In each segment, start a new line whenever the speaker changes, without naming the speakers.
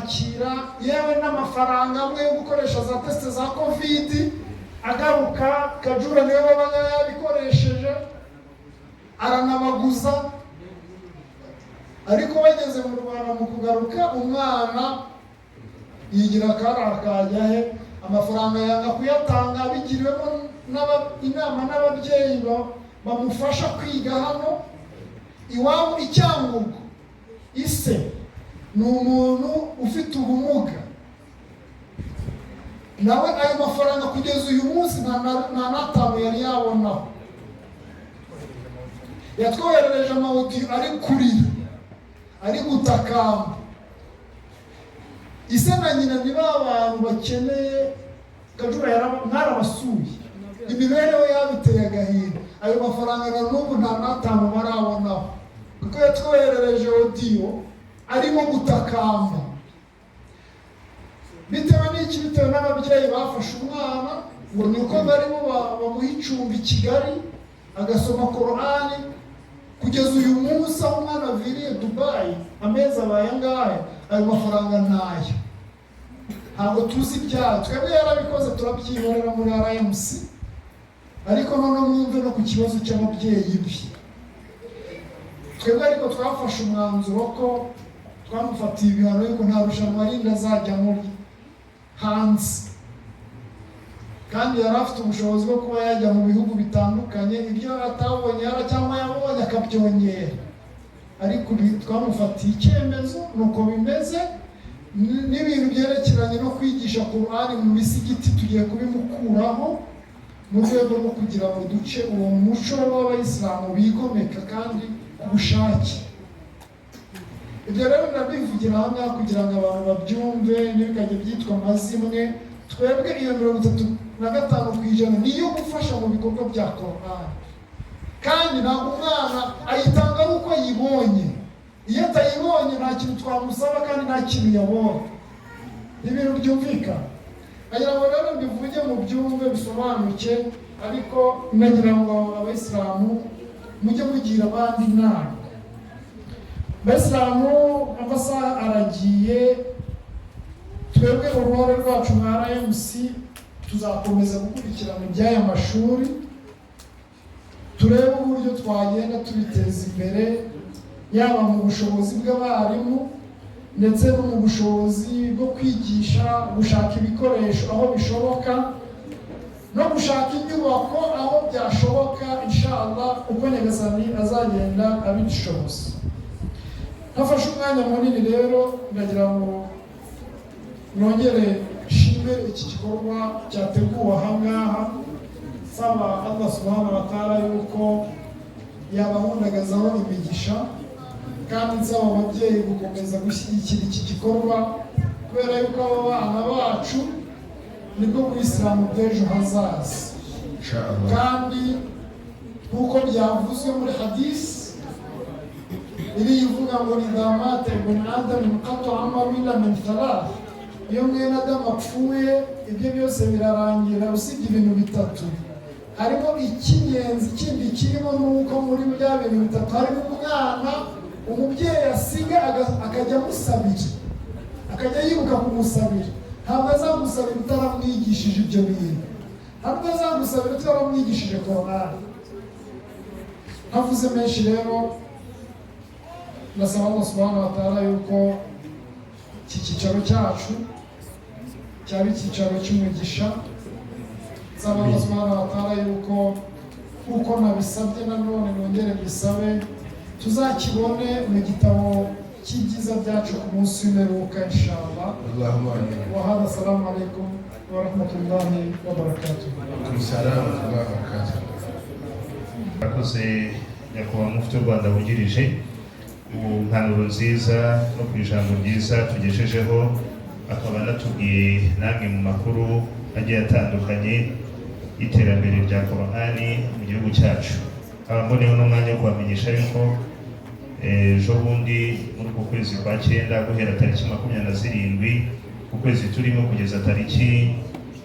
barabakira, yewe n'amafaranga amwe yo gukoresha za test za COVID. Agaruka, Kajura niwe wabaga yabikoresheje, aranabaguza. Ariko bageze mu Rwanda, mu kugaruka, umwana yigira akari akajya he, amafaranga yanga kuyatanga, bigiriwemo inama n'ababyeyi bamufasha kwiga hano iwabo i Cyangugu. Ise ni umuntu ufite ubumuga nawe, ayo mafaranga kugeza uyu munsi nta n'atanu yari yabonaho. Yatwoherereje ama audio ari kurira, ari gutakamba. Ise na nyina ni ba bantu bakeneye. Kajura mwarabasuye, imibereho yabo iteye agahinda. Ayo mafaranga na n'ubu nta n'atanu barabonaho, kuko yatwoherereje audio arimo gutakamba. Bitewe n'iki? Bitewe n'ababyeyi bafashe umwana ngo ni uko barimo bamuha icumbi i Kigali agasoma Korani. Kugeza uyu munsi aho umwana aviriye Dubayi, amezi abaye angahe, ayo mafaranga ntayo, ntabwo tuzi ibyayo. Twebwe yarabikoze turabyihorera muri RMC. Ariko noneho mwumve no ku kibazo cy'ababyeyi be. Twebwe ariko twafashe umwanzuro ko twamufatiye ibihano yuko nta rushanwa rindi azajya muri hanze, kandi yari afite ubushobozi bwo kuba yajya mu bihugu bitandukanye, ibyo atabonye yara cyangwa yabonye akabyongera. Ariko ubu twamufatiye icyemezo, ni uko bimeze. N'ibintu byerekeranye no kwigisha Korani mu misigiti tugiye kubimukuraho, mu rwego rwo kugira ngo duce uwo muco w'abayisilamu bigomeka kandi ku bushake. Ibyo rero ndabivugira aha ngaha kugira ngo abantu babyumve, ntibikajye byitwa amazimwe. Twebwe iyo 35% niyo gufasha mu bikorwa bya Korani, kandi ntabwo umwana ayitanga ari uko ayibonye. Iyo atayibonye nta kintu twamusaba, kandi nta kintu yabonye. Ni ibintu byumvikana. Nagira ngo rero mbivuge mu byumve bisobanuke. Ariko nagira ngo abayisilamu mujye mugira abandi inama. Abayisilamu, amasaha aragiye. Twebwe uruhare rwacu nka RMC, tuzakomeza gukurikirana iby'aya mashuri, turebe uburyo twagenda tubiteza imbere, yaba mu bushobozi bw'abarimu ndetse no mu bushobozi bwo kwigisha, gushaka ibikoresho aho bishoboka, no gushaka inyubako aho byashoboka, inshallah, uko Nyagasani azagenda abidushoboza. Ntafashe umwanya munini rero, ndagira ngo nongere nshime iki gikorwa cyateguwe aha ngaha, nsaba Allah subhanahu wa ta'ala yuko yabahundagazaho imigisha, kandi nsaba ababyeyi gukomeza gushyigikira iki gikorwa, kubera yuko abo bana bacu nibwo buyisilamu bw'ejo hazaza.
Inshallah.
Kandi nk'uko byavuzwe muri hadisi iriya ivuga ngo idha mata ibn adam inqata amalu illa min thalath, iyo mwene Adamu apfuye ibyo byose birarangira usibye ibintu bitatu. Harimo icy'ingenzi kindi kirimo, ni uko muri bya bintu bitatu harimo umwana umubyeyi asiga akajya amusabira, akajya yibuka kumusabira. Ntabwo azamusabira utaramwigishije ibyo bintu, ntabwo azagusabira utaramwigishije Korani. Ntavuze menshi rero, ndasaba Allah subhanahu wa ta'ala yuko iki cyicaro cyacu cyaba icyicaro cy'umugisha. Nsaba Allah subhanahu wa ta'ala yuko, kuko nabisabye, nanone nongere mbisabe, tuzakibone mu gitabo cy'ibyiza byacu ku munsi w'imperuka, inshallah.
Allahumma amin.
Wa hada, assalamu alaikum wa rahmatullahi wa barakatuh.
Alaikum salam wa rahmatullahi wa barakatuh.
Murakoze, nyakubahwa mufti w'u Rwanda wungirije, ku mpanuro nziza no ku ijambo ryiza tugejejeho, akaba anatubwiye namwe mu makuru agiye atandukanye y'iterambere rya Korani mu gihugu cyacu. Nkaba mboneyeho n'umwanya wo kubamenyesha yuko ejo bundi muri uku kwezi kwa cyenda, guhera tariki 27 ukwezi turimo kugeza tariki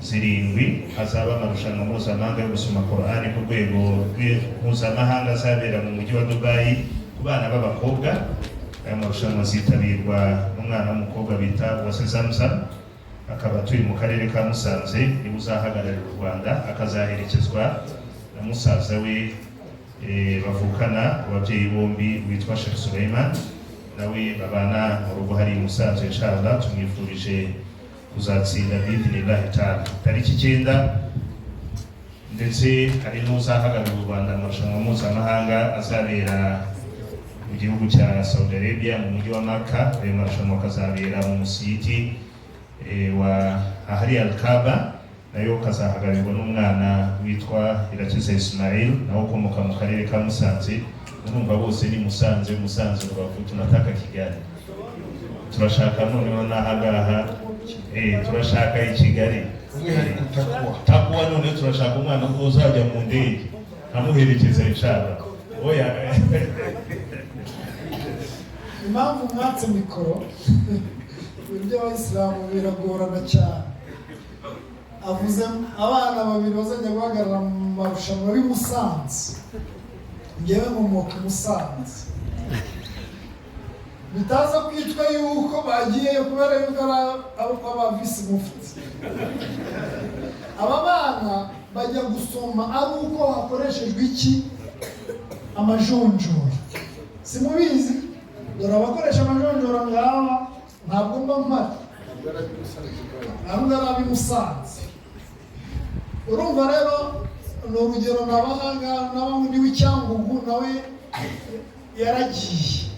7, hazaba amarushanwa mpuzamahanga yo gusoma Korani ku rwego mpuzamahanga, azabera mu mujyi wa Dubai ku bana b'abakobwa. Aya marushanwa azitabirwa n'umwana w'umukobwa bita Uwase Zamzam, akaba atuye mu karere ka Musanze, niwe uzahagararira u Rwanda, akazaherekezwa na musaza we bavukana ku babyeyi bombi witwa Sheikh Suleiman, nawe babana mu rugo hari i Musanze. Inshallah tumwifurije kuzatsinda biidhnillahi taala tariki 9. Ndetse hari n'uzahagararira u Rwanda mu marushanwa mpuzamahanga azabera mu gihugu cya Saudi Arabia mu mujyi wa Mecca. Ayo marushanwa akazabera mu musigiti wa ahari Al-Kaaba, nayo kazahagararirwa n'umwana witwa Irakiza Ismail, nawe ukomoka mu karere ka Musanze. Urumva bose ni Musanze, Musanze, Rubavu. Tunataka Kigali, turashaka noneho n'ahangaha turashaka i Kigali.
Umwihariko Takuwa.
Takuwa, noneho turashaka umwana uzajya mu ndege amuherekeza inshallah. Oya.
Impamvu mwatse mikoro, iby'abayisilamu biragorana cyane. Avuze abana babiri bazajya guhagarara mu marushanwa b'i Musanze. Ngewe nkomoka i Musanze, bitaza kwitwa yuko bagiyeyo kubera yuko ari aba visi mufti. Aba bana bajya gusoma ari uko hakoreshejwe iki? Amajonjora. Simubizi? Dore abakoresha amajonjora ngaba, ntabwo mba mpari, ntabwo ari ab'i Musanze. Urumva rero ni urugero nabahaga, n'abandi w'Icyangugu nawe yaragiye,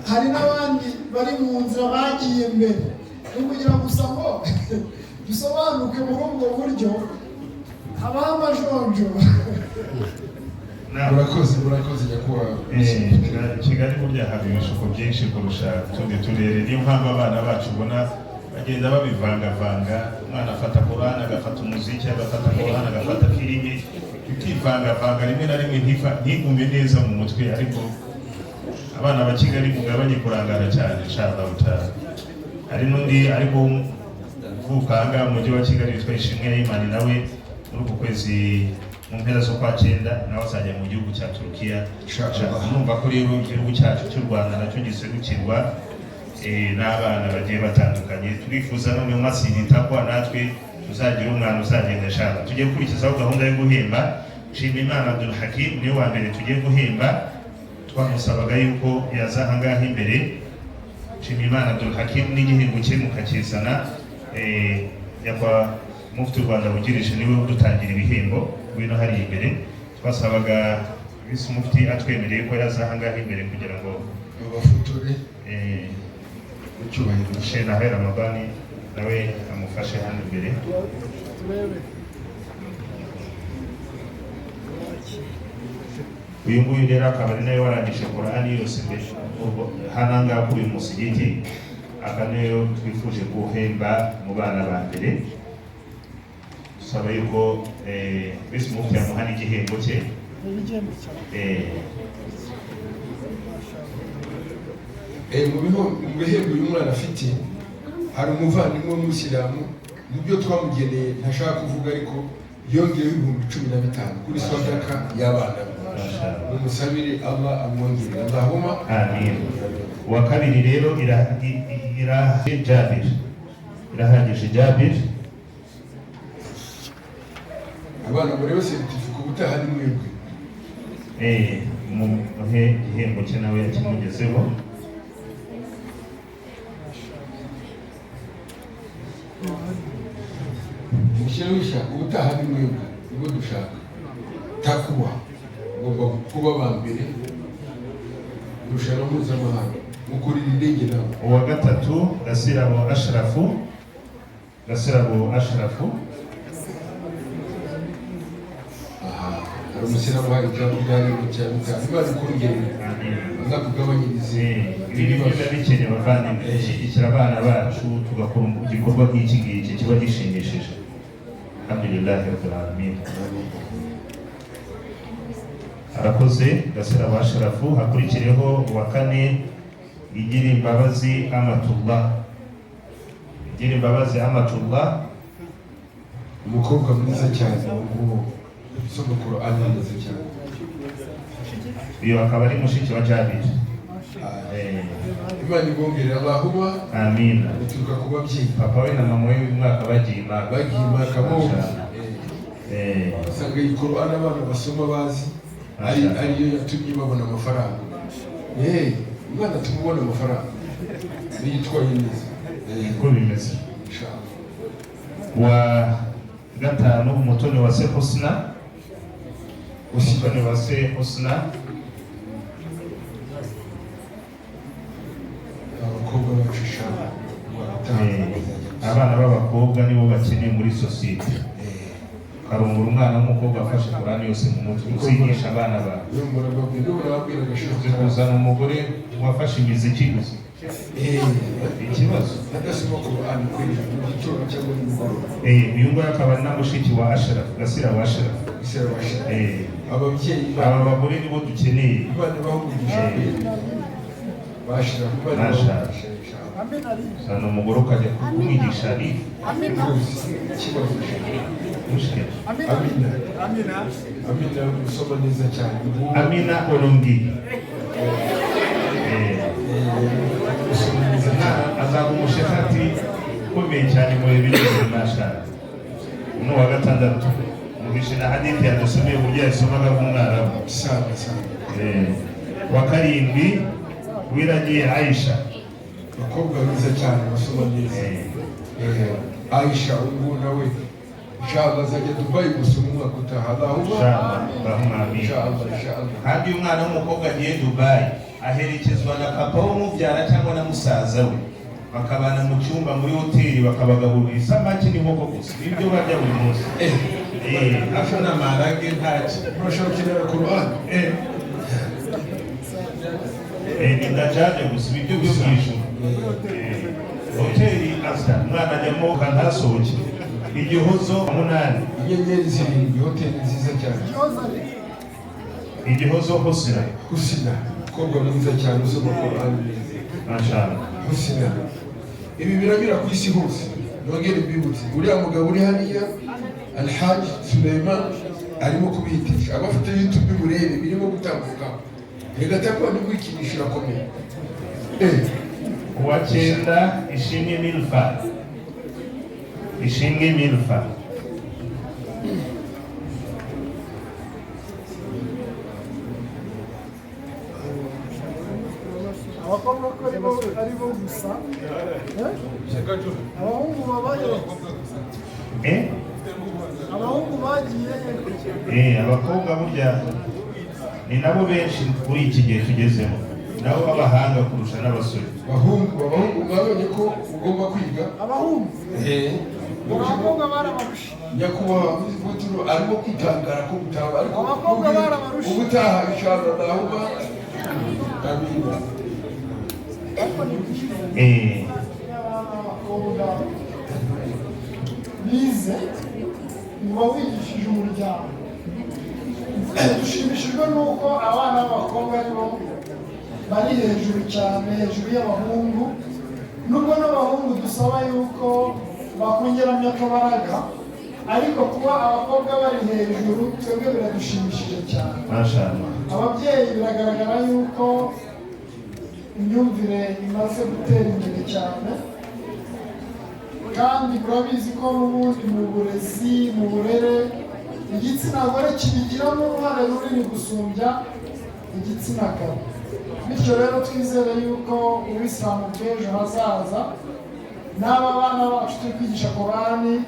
hari n'abandi bari mu nzira bagiye mbere. Ni ukugira gusa ngo dusobanuke muri ubwo buryo habaho amajonjora.
Murakoze, murakoze nyakubahwa.
Kigali burya haba ibishuko byinshi kurusha utundi turere. Niyo mpamvu abana bacu ubona bagenda babivangavanga. Umwana afata Korani, agafata umuziki, agafata Korani, agafata filime, bikivangavanga, rimwe na rimwe ntigume neza mu mutwe. Ariko abana ba Kigali mugabanye kurangara cyane inshallah taala. Hari n'undi ariko uvuka aha ngaha mu mujyi wa Kigali witwa Ishimwe Yimani, nawe muri uku kwezi mu mpera z'ukwa cyenda nawe azajya mu gihugu cya Turukiya.
Inshallah.
Numva ko rero igihugu cyacu cy'u Rwanda nacyo giserukirwa n'abana bagiye batandukanye. Turifuza noneho matsinda Takwa natwe tuzagira umwana uzagenda ashaka. Tugiye gukurikizaho gahunda yo guhemba. Nshimiyimana Abdul Hakim niwe wa mbere tugiye guhemba. Twamusabaga yuko yaza aha ngaha imbere. Nshimiyimana Abdul Hakim n'igihembo cye mukakizana. Nyakubahwa mufti w'u Rwanda wungirije niwe udutangira ibihembo, ngwino hariya imbere. Twasabaga visi mufti atwemereye ko yaza aha ngaha imbere kugira ngo
babafotore mu cyubahiro.
Sheikh Nahel Ramadani nawe amufashe hano imbere.
Turebe.
Uyu nguyu rero akaba ari nawe warangije Korani yose mbere hano ngaha kuri uyu musigiti, aka niyo twifuje guhemba mu bana ba mbere. Dusaba yuko visi mufti yamuha n'igihembo cye.
Igihembo cyawe.
Mu bihembo uyu mwana afite, hari umuvandimwe w'umuyisilamu mu byo twamugeneye ntashaka kuvuga, ariko yongeyeho 15,000 kuri sadaka y'abana be. Mumusabire Allah amwongerere, Allahumma.
Amin. Uwa kabiri rero Jabir, Irahagije Jabir.
Abana murebe certificat, ubutaha ni mwebwe.
Muhe igihembo cye nawe yakimugezeho.
Mushyireho ishaka, ubutaha ni mwebwe, nibwo dushaka Takuwa. Ugomba kuba aba mbere irushanwa mpuzamahanga, mukurira indege nawe.
Uwa gatatu Gasirabo Ashrafu, Gasirabo Ashrafu.
Aha hari umusilamu uhaye ijambo rya 500, Imana ikongerere, azakugabanyirize.
Ibi ni byo biba bikenewe abavandimwe, gushyigikira abana bacu tugakora igikorwa nk'iki ngiki kiba gishimishije. Alhamdulillahi rabbil alamin. Arakoze Gasirabo Ashrafu. Hakurikireho uwa kane, Igira Imbabazi Amatullah, Igira Imbabazi Amatullah.
Umukobwa mwiza cyane, ubu usoma Korani neza cyane.
Uyu akaba ari mushiki wa Jabiri.
Imana ibongerera Allahumma.
Amina.
Bituruka ku babyeyi.
Papa we na mama we uyu mwaka bagiye Imaka.
Bagiye Imaka bombi. Usanga iyi Korani abana basoma bazi ari ariyo yatumye babona amafaranga. Umwana atuma ubona amafaranga niyo yitwaye neza.
Uko bimeze.
Inshallah.
Wa gatanu, Umutoni wa se Husna, Umutoni wa se Husna.
Abakobwa bacu inshallah wa gatanu bazajya.
Abana b'abakobwa nibo bakeneye muri sosiyete. Karungura umwana w'umukobwa afashe Korani yose mu mutwe, uzigisha abana bawe.
N'ubu nababwiraga.
Uzi kuzana umugore wafashe imiziki gusa, ikibazo.
Adasoma Korani kweli mu gitondo cyangwa nimugoroba.
Uyu nguyu akaba ari na mushiki wa Ashraf, Gasira wa Ashraf.
Isera bashira ababyeyi.
Aba bagore nibo dukeneye.
Imana ibaha umugisha kweli, bashira Imana ibaha
Masha.
umugisha inshallah.
Uzana umugore ukajya kumwigisha ari
Rwose ikibazo.
Mushiki.
Amina, Amina usoma neza cyane.
Amina Olongi.
Usoma neza cyane.
Azaba umushekati ukomeye cyane mu bihe biri. Masha, uno wa gatandatu mugisha na hadithi yadusomeye uburyo yasomaga nk'umwarabu.
Sana sana.
Wa karindwi, Wiragiye Aisha.
Abakobwa beza cyane basoma neza. Aisha ubu nawe inshallah azajya Dubai gusoma umwaka utaha, Allahumma.
Inshallah, Allahumma amin.
Inshallah, inshallah.
Kandi iyo umwana w'umukobwa agiye Dubai aherekezwa na papa w'umubyara cyangwa na musaza we, bakabana mu cyumba muri hoteli, bakabagaburira isamaki n'inkoko gusa, ibyo barya buri munsi. Hakuna maharage, ntacyo.
Murashaka gukenera Quran.
Ni ndajaje gusa, ibiryo byo mu ijuru. Hoteli asa umwana ajyamo ntasohoke. Igihozo munani.
Inyenyeri zirindwi, hoteli nziza cyane.
Igihozo Husina.
Husina, umukobwa mwiza cyane usoma Quran neza.
Mashallah.
Husina, ibi biranyura ku isi hose. Nongere mbibutse, uriya mugabo uri hariya, Alhaji Suleiman, arimo kubihitisha. Abafite YouTube murebe birimo gutambuka. Reka takwa ni kwikinisha irakomeye.
Uwa cyenda, Ishimwe Milfa, Ishimwe Milfa.
Abakobwa ko ari bo gusa? Abahungu babaye?
Eh?
Abahungu bagiye?
Abakobwa burya ni nabo benshi muri iki gihe tugezemo, nabo b'abahanga kurusha n'abasore.
Bahungu, abahungu mwabonye ko ugomba kwiga.
Abahungu? Abakobwa barabarusha.
Nyakubahwa Muturo arimo kwitangara ko gutaha, ariko
Abakobwa barabarusha.
Ubutaha inshallah, Allahumma amina.
Ariko ni byiza abana b'abakobwa bize, uba wigishije umuryango. Dushimishijwe n'uko abana b'abakobwa aribo bari hejuru cyane, hejuru y'abahungu, nubwo n'abahungu dusaba yuko bakongeramo akabaraga, ariko kuba abakobwa bari hejuru twebwe biradushimishije cyane.
Mashallah.
Ababyeyi biragaragara yuko imyumvire imaze gutera imbere cyane, kandi murabizi ko n'ubundi mu burezi, mu burere, igitsina gore kibigiramo uruhare runini gusumbya igitsina gabo. Bityo rero twizere yuko ubisilamu bw'ejo hazaza n'aba bana bacu turi kwigisha Korani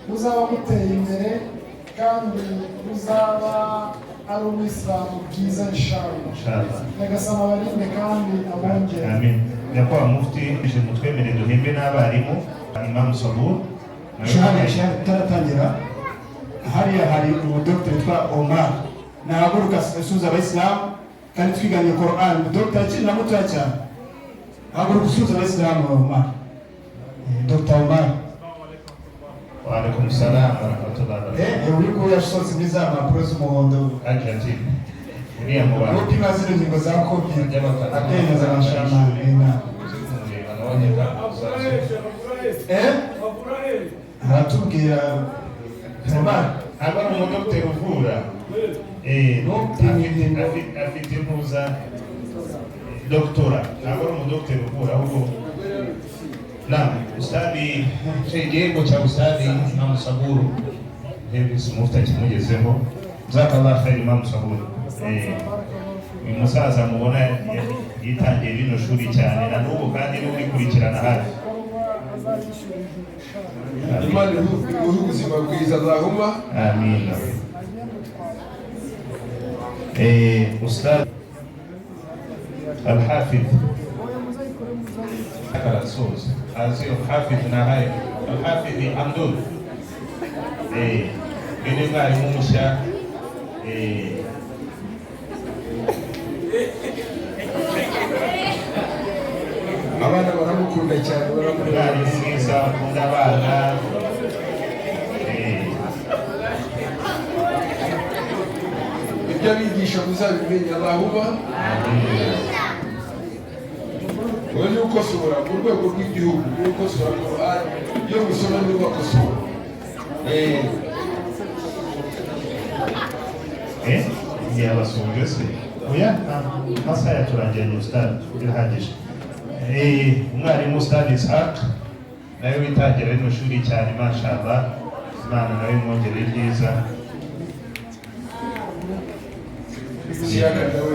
buzaba buteye imbere kandi buzaba ari ubisilamu bwiza, inshallah.
Inshallah.
Nyagasani abarinde kandi abongere.
Amin. Nyakubahwa Mufti, ije mutwemere duhembe n'abarimu, Imam Sabur.
Shahada, shahada itaratangira, hariya hari umudogiteri witwa Omar, nahaguruka asuhuza abayisilamu kandi twiganye Koran. Umudogiteri akiri na mutoya cyane, haguruka usuhuza abayisilamu, Omar. Dr Omar.
Wa alaikum salam wa rahmatullahi wa barakatuh.
Uri ko yasohotse muri za mpapuro z'umuhondo.
Aje uriya mu bantu
upima zino ngingo za COVID akemeza amashama. Aratubwira Omar.
Ntabwo ari umudogiteri uvura. Afite impuza doctorat, ntabwo ari umudogiteri uvura ahubwo. Naam, ustadi, igihembo cya ustadi Imam Saburu Davis Mufti kimugezeho. Jazakallah khair, Imam Saburu. Uyu musaza mubona yitangiye rino shuri cyane, na n'ubu kandi niwe urikurikirana hafi.
Imana imuhe ubuzima bwiza, Allahumma.
Amin. Ustad Al-Hafidh arasoza azi Al-Hafidh nahaye Al-Hafidh Abdul, uyu ni mwarimu mushya.
Abana baramukunda cyane, baramukunda.
Umwarimu mwiza ukunda abana.
Ibyo abigisha muzabimenya, Allahumma. Ubu ni ukosora mu rwego rw'igihugu, ni ukosora Qur'an, iyo musoma ni bakosora.
Yabasuhuje se? Oya, amasaha yaturangiranye ustad, birahagije. Umwarimu ustad Ishaq nawe witangira rino shuri cyane, mashallah, Imana nawe imwongerere ibyiza.
Isiyaka nawe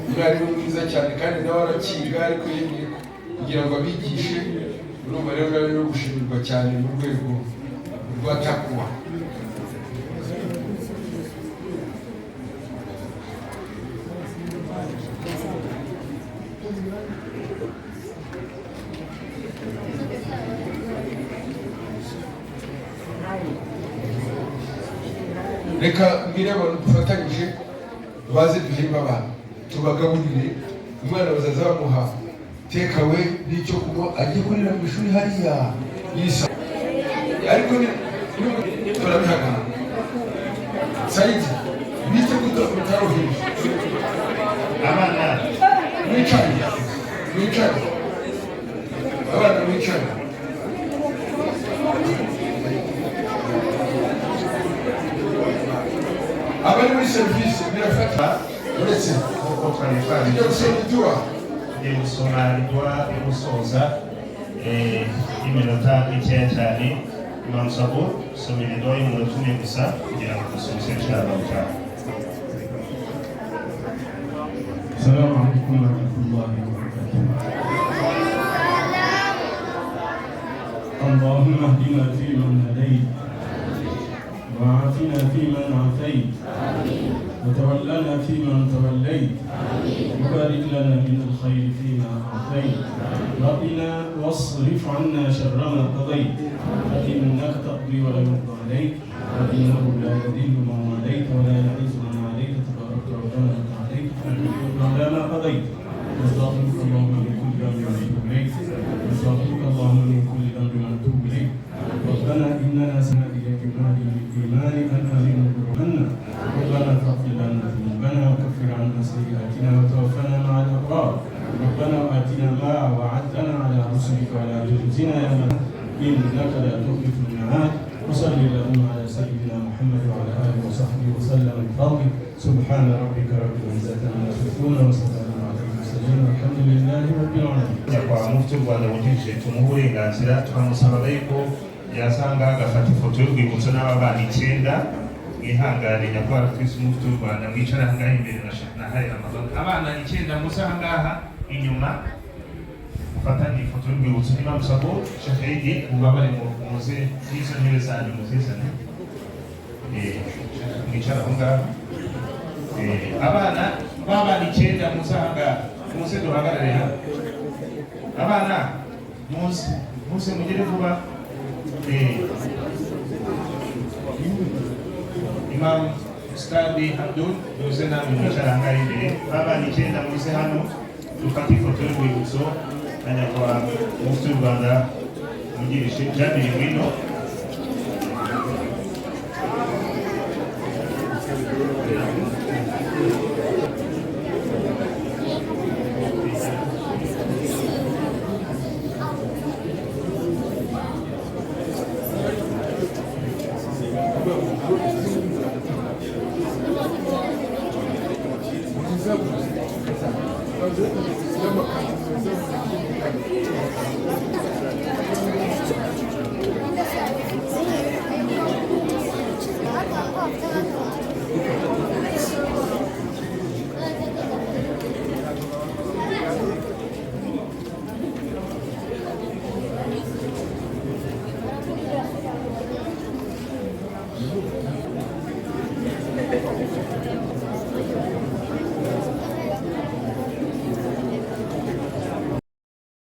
umwarimu mwiza cyane, kandi nawe arakiga, ariko yemeye kugira ngo abigishe. Urumva rero nawe no gushimirwa cyane mu rwego rwa takuwa. Reka mbwire abantu dufatanyije baze duhembe abana, tubagaburire. Umwana bazaza bamuha tekawe n'icyo kunywa, agiye kurira mu ishuri hariya yisa, ariko turabihagarara. Sayidi bite mutaruhije?
Abana.
Mwicare, mwicare abana, mwicare. Abari muri serivisi birafata uretse
Nk'uko twari
tujya
twabivuze,
gusoma iduwa.
Tugiye gusoma idua yo gusoza, y'iminota mikeya cyane. Imam Sabo, somera idua y'umunota umwe gusa kugira ngo dusoze, inshallah taala.
السلام عليكم ورحمة الله وبركاته. اللهم اهدنا فيمن هديت، وعافنا فيمن عافيت، وتولنا فيمن توليت، وبارك لنا من الخير فيما أعطيت، وقنا واصرف عنا شر ما قضيت، فإنك تقضي ولا يقضى عليك، فإنه لا يذل من واليت ولا يعز من عاديت، تباركت ربنا وتعاليت، على ما قضيت. نستغفرك اللهم من كل ذنب ونتوب إليك، نستغفرك اللهم من كل ذنب ونتوب إليك. ربنا إننا سمعنا إليك ينادي للإيمان أن آمنوا بربنا، ربنا فاغفر لنا ذنوبنا وكفر عنا سيئاتنا وتوفنا مع الأبرار. ربنا وآتنا ما وعدتنا على رسلك ولا تخزنا يوم إنك لا تخلف الميعاد. وصل اللهم على سيدنا محمد وعلى آله وصحبه وسلم بفضلك. سبحان ربك رب العزة عما يصفون وسلام على المرسلين والحمد لله رب العالمين.
Nyakubahwa mufti w'u Rwanda wungirije, tumuhe uburenganzira, twamusabaga yuko yazanga agafata ifoto y'urwibutso n'aba bana icyenda. Mwihangane, nyakubahwa Kristo mufti w'u Rwanda, mwicara aha ngaha imbere na Sheikh Nahari Ramadan. Abana icyenda muze aha ngaha inyuma mufatane ifoto y'urwibutso. Niba musabo Sheikh Eidi mubabare, muze n'izo ntebe zanyu muzizane. Mwicara aho ngaho. Abana b'abana icyenda muze aha ngaha, muze duhagarare hano. Abana muze, muze mugere vuba. Imam Ustadi Abdul, muze namwe mwicara aha ngaha imbere. B'abana icyenda muze hano dufate ifoto y'urwibutso na nyakubahwa mufti w'u Rwanda wungirije. Jabiri, ngwino.
Y'amakanzu meza.